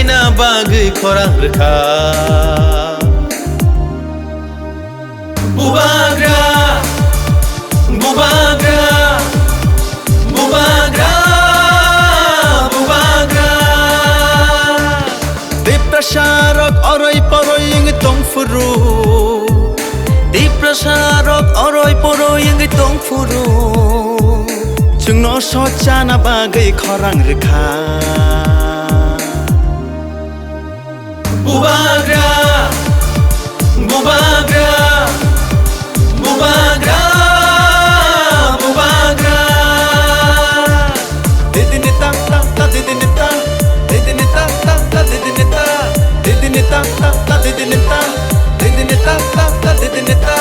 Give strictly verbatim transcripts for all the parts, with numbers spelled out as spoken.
Na bagwi khorang rwkha. Bubagra, bubagra, bubagra, bubagra. Tiprasa rok oroi poroi wngwi tongphuru. Tiprasa rok oroi poroi wngwi tongphuru. Chwngno sochana bagwi khorang rwkha. Bubagra, bubagra, bubagra, bubagra. Didini ta ta ta, didini ta, didini ta ta ta, didini ta, didini ta ta ta, didini ta, didini ta ta ta, didini ta.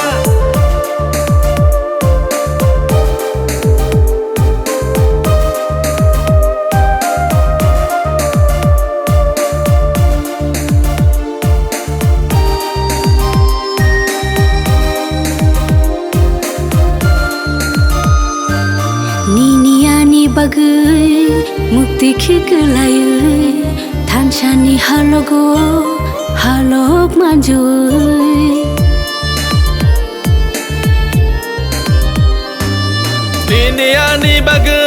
Nini ani bagwi mukti khiklaiwi, thansani halogo halok manjui. Nini ani bagwi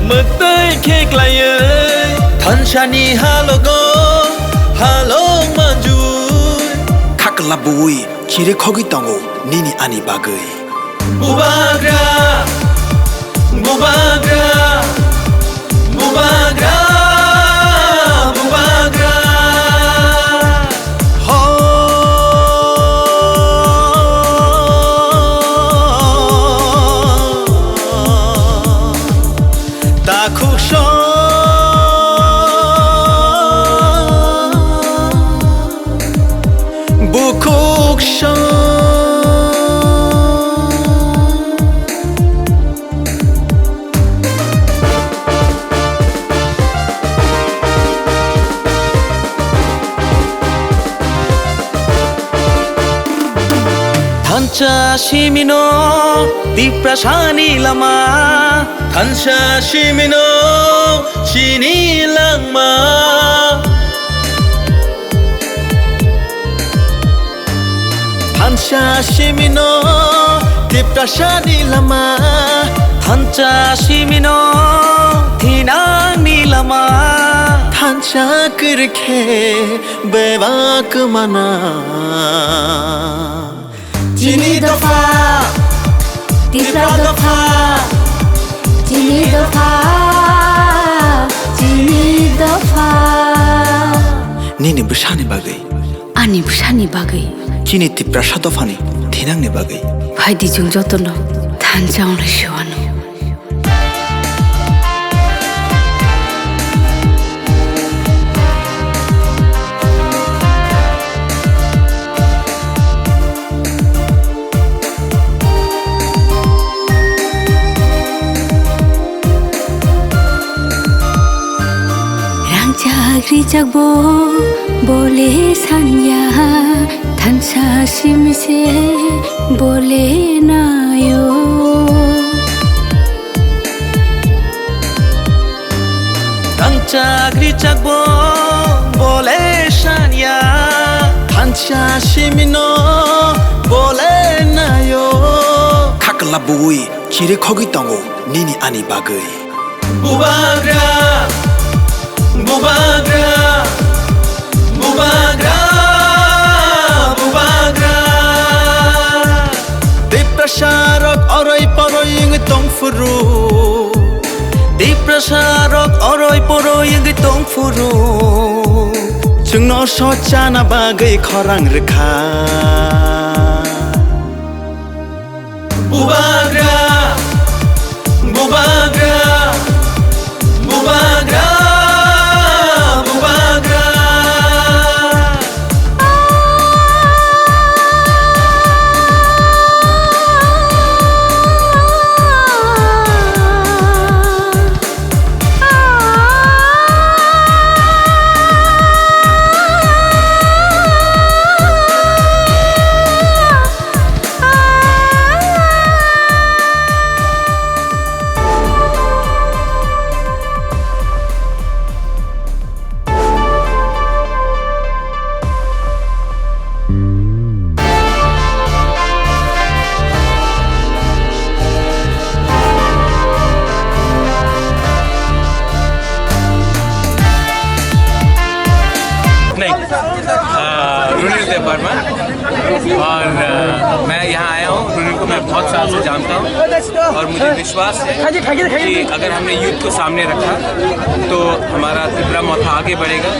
mwktwi khiklaiwi, thansani halogo halok manjui. Khakla buwi chiri khogwi tongo nini ani bagwi. Bubagra, bubagra, bubagra, bubagra. Ho. Takhuk song, bukhuk song. Thansa simino Tiprasani lama, thansa simino chini langma. Thansa simino Tiprasani lama, thansa simino thinangni lama, thansa kwrwikhe bebak mana. Chini dopha, Tipra dopha, chini dopha, chini dopha. Nini bwsani bagwi. Ani bwsani bagwi. Chini Tiprasa dophani thinangni bagwi. Phaidi chwng jotono thansa wnglai se wano. Rangchak rijak bo bole sanya, thansa simse bole nayo. Rangchak rijak bo bole sanya, thansa simino bole nayo. Khakla buwi chiri khogwi tongo nini ani bagwi. Bubagra, bubagra, bubagra, bubagra. Tiprasa rok oroi poroi wngwi tongphuru. Tiprasa rok oroi poroi wngwi tongphuru. Chwngno sochana bagwi khorang rwkha. Bubagra, bubagra, bubagra, bubagra. मैं बहुत साल से जानता हूँ और मुझे विश्वास है कि अगर हमने यूथ को सामने रखा तो हमारा तिपरा मोथा आगे बढ़ेगा।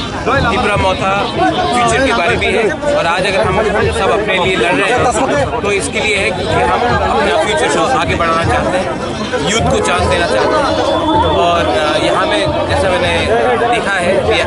तिपरा मोथा फ्यूचर के बारे में है और आज अगर हम सब अपने लिए लड़ रहे हैं तो इसके लिए है, क्योंकि हम अपना फ्यूचर को आगे बढ़ाना चाहते हैं, यूथ को चांस देना चाहते हैं। और अ, यहाँ में जैसा मैंने देखा है कि